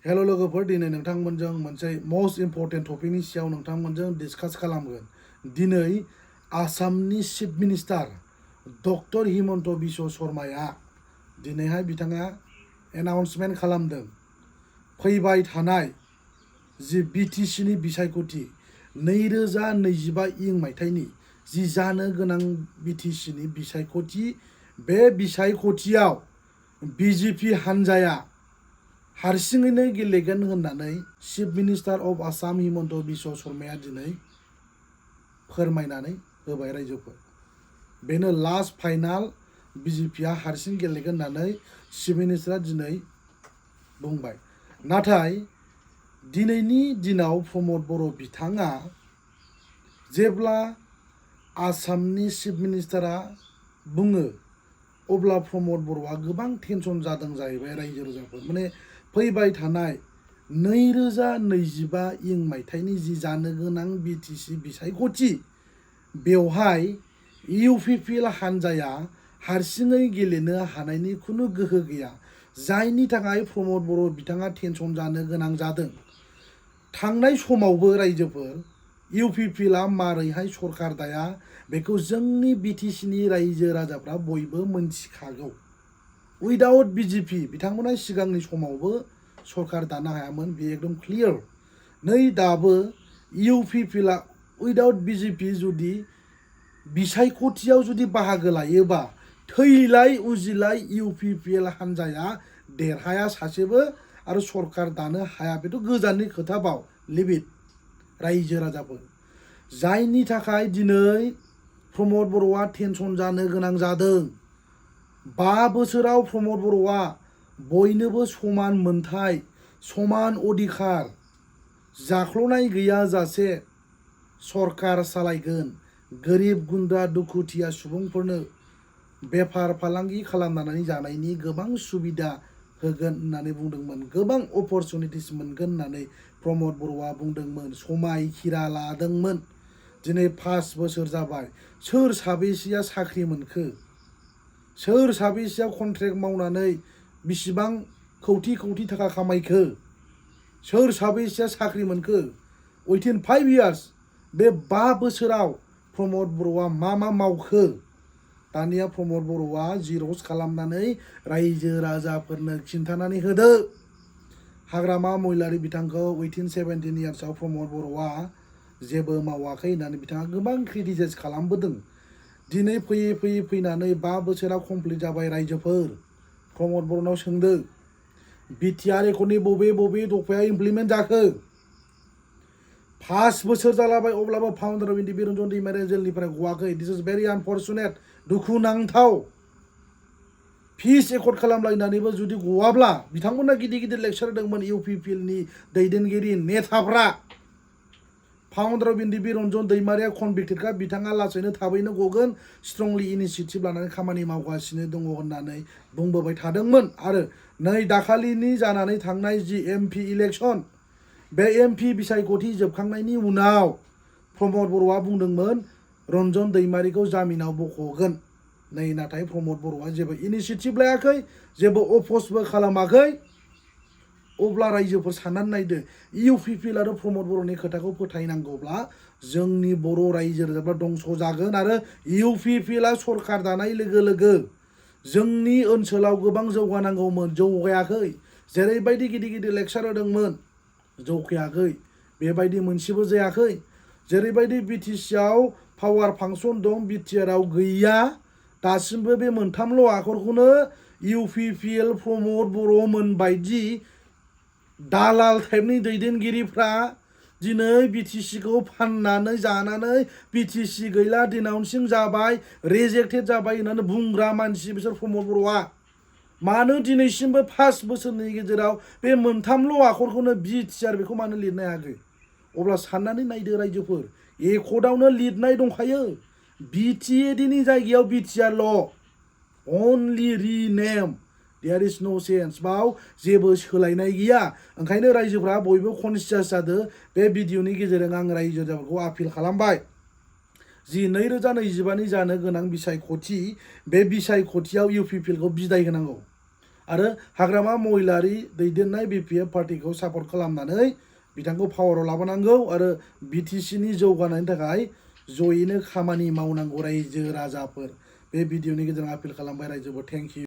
Hello लोगोफोर दिनै नोंथांमोनजों मोनसे मोस्ट इम्पर्टेन्ट टपिकनि सायाव नोंथांमोनजों डिसकास खालामगोन। दिनै आसामनि chief minister doctor Himanta Biswa शर्माया दिनैहाय बिथाङा एनाउन्समेन्ट खालामदों फैबाय थानाय जि बिटिसिनि बिसायख'थि 2025 मायथाइनि जि जानो गोनां बिटिसिनि बिसायख'थि बे बिसायख'थियाव बिजेपि हान्जाया हारसिङैनो गेलेगोन होननानै chief minister of Assam Himanta Biswa शर्माया दिनै फोरमायनानै होबाय रायजोफोर। बेनो लास्ट फाइनाल बिजेपिया हारसिं गेलेगोन होननानै चिफ मिनिस्टारा दिनै बुंबाय। नाथाय दिनैनि दिनाव प्रमद बर' बिथाङा जेब्ला आसामनि चिफ मिनिस्टारा बुङो अब्ला प्रमद बर'आ गोबां टेनसन जादों जाहैबाय रायजो राजाफोर। माने फैबाय थानाय 2025 मायथाइनि जि जानो गोनां बिटिसि बिसायख'थि बेवहाय इउपिपिएल हान्जाया हारसिङै गेलेनो हानायनि खुनु गोहो गैया, जायनि थाखाय प्रमद बर' बिथाङा टेनसन जानो गोनां जादों। थांनाय समावबो रायजोफोर इउपिपिएलआ मारैहाय सरकार दाया बेखौ जोंनि बिटिसिनि रायजो राजाफ्रा बयबो मोनथिखागौ। उइदाउट बिजेपि बिथांमोना सिगांनि समावबो सरकार दानो हायामोन, बे एकदम क्लियर। नै दाबो इउपिपिएलआ उइदाउट बिजेपि जुदि बिसायख'थियाव जुदि बाहागो लायोबा थैलाय उजिलाय इउपिपिएल हान्जाया देरहाया सासेबो आरो सरकार दानो हाया, बेथ' गोजाननि खोथा बाव लिभिट रायजो राजाफोर। जायनि थाखाय दिनै प्रमद बर'आ टेनसन जानो गोनां जादों। 5 बोसोराव प्रमद बर'आ बयनोबो समान मोनथाय, समान अधिकार, जाख्ल'नाय गैयाजासे सरकार सालायगोन, गोरिब गुन्द्रा दुखुथिया सुबुंफोरनो बेफार फालांगि खालामनानै जानायनि गोबां सुबिदा होगोन होननानै बुंदोंमोन, गोबां अपरचुनिटिस मोनगोन होननानै प्रमद बर'आ बुंदोंमोन, समायखिरा लादोंमोन। दिनै 5 बोसोर जाबाय, सोर साबेसेया साख्रि मोनखो? सोर साबेसेया कन्ट्रेक्ट मावनानै बिसिबां कौटि कौटि थाखा खामायखो? सोर साबेसेया साख्रि मोनखो? उइथिन 5 इयार्स बे 5 बोसोराव प्रमद बर'आ मा मावखो? दानिया प्रमद बर'आ जिर'क्स खालामनानै रायजो राजाफोरनो खिन्थानानै होदो। हाग्रामा महिलारि बिथांखौ उइथिन 17 इयार्सआव प्रमद बर'आ जेबो मावाखै होननानै बिथाङा गोबां क्रिटिसाइज खालामबोदों। दिनै फैयै फैयै फैनानै 5 बोसोरा कमप्लिट जाबाय रायजोफोर। प्रमद बर'नाव सोंदो बिटिआर एकर्डनि बबे दफाया इमप्लिमेन्ट जाखो? 5 बोसोर जालाबाय अब्लाबो फाउन्डार अफ इन्डि बिरन्जन दैमारिया जेलनिफ्राय गवाखै। दिस इज भेरि आनफर्चुनेट, दुखुनांथाव। फिस एकर्ड खालामलायनानैबो जुदि गवाब्ला बिथांमोना गिदिर गिदिर लेक्सार होदोंमोन इउपिपिएलनि दैदेनगिरि नेताफ्रा। फाउन्डार अफ इन्डि बिरन्जन दैमारिया कनभिक्टेडखा, बिथाङा लासैनो थाबैनो गगोन, स्ट्रंलि इनिसिएटिभ लानानै खामानि मावगासिनो दङ होननानै बुंबोबाय थादोंमोन। आरो नै दाखालिनि जानानै थांनाय जि एमपि इलेक्सन, बे एमपि बिसायख'थि जोबखांनायनि उनाव प्रमद बर'आ बुंदोंमोन रन्जन दैमारिखौ जामिनाव बख'गोन। नै नाथाय प्रमद बर'आ जेबो इनिसिएटिभ लायाखै, जेबो अफ'सबो खालामाखै। अब्ला रायजोफोर साननानै नायदो, इउपिपिएल आरो प्रमद बर'नि खोथाखौ फोथायनांगौब्ला जोंनि बर' रायजो राजाफ्रा दंस' जागोन। आरो इउपिपिएलआ सरकार दानाय लोगो लोगो जोंनि ओनसोलाव गोबां जौगानांगौमोन, जौगायाखै। जेरैबायदि गिदिर गिदिर लेक्सार होदोंमोन, जौगायाखै, बेबायदि मोनसेबो जायाखै। जेरैबायदि बिटिसिआव पावार फांसन दं, बिटिआरआव गैया। दासिमबो बे मोनथामल' आखरखौनो इउपिपिएल प्रमद बर'मोन बायदि दालाल टाइपनि दैदेनगिरिफ्रा दिनै बिटिसिखौ फाननानै जानानै बिटिसि गैला, डिनाउन्सिं जाबाय, रिजेक्टेड जाबाय होननानै बुंग्रा मानसि बिसोर प्रमद बर'आ। मानो दिनैसिमबो 5 बोसोरनि गेजेराव बे मोनथामल' आखरखौनो बिटिआर बेखौ मानो लिरनो हायाखै? अब्ला साननानै नायदो रायजोफोर, एकर्डआवनो लिरनाय दंखायो बिटिएडिनि जायगायाव बिटिआरल', अनलि रिनेम, देयार इज नो चेन्ज। बाव जेबो सोलायनाय गैया। ओंखायनो रायजोफ्रा बयबो कनसियास जादो। बे भिडिअनि गेजेरजों आं रायजो राजाफोरखौ आपिल खालामबाय, जि 2025 जानो गोनां बिसायख'थि, बे बिसायख'थियाव इउपिपिएलखौ बिदाय होनांगौ। आरो हाग्रामा महिलारि दैदेननाय BPF पार्टिखौ सापर्ट खालामनानै बिथांखौ पावाराव लाबोनांगौ आरो BTCनि जौगानायनि थाखाय जयैनो खामानि मावनांगौ रायजो राजाफोर। बे भिडिअनि गेजेरजों आपिल खालामबाय रायजोफोर। Thank you.